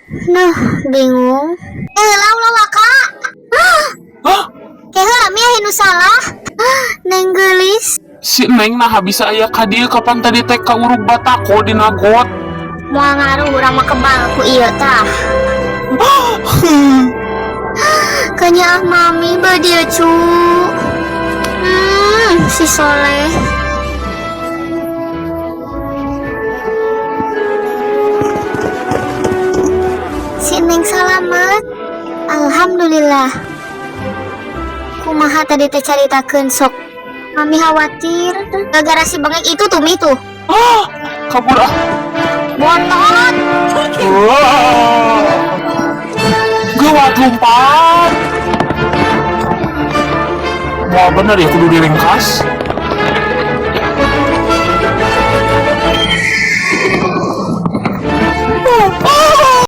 Nah, bingung. Eh, lah ulah waka. Hah? Keheula mi aya nu salah. Neng geulis. Si Neng nah bisa aya ka dieu, kapan tadi teh kaurug batako dina got. Moal ngaruh, urang mah kebal ku ieu tah. Kanyaah mami ba dieu cu. Si Soleh. Si Neng salamet. Alhamdulillah. Kumaha tadi teh, caritakeun sok. Mami khawatir gara-gara si bengek itu tuh, Mi, tuh. Ah, kabur ah. Bontot. Wah. Gawat, lompat. Wah, bener ya, kudu diringkas.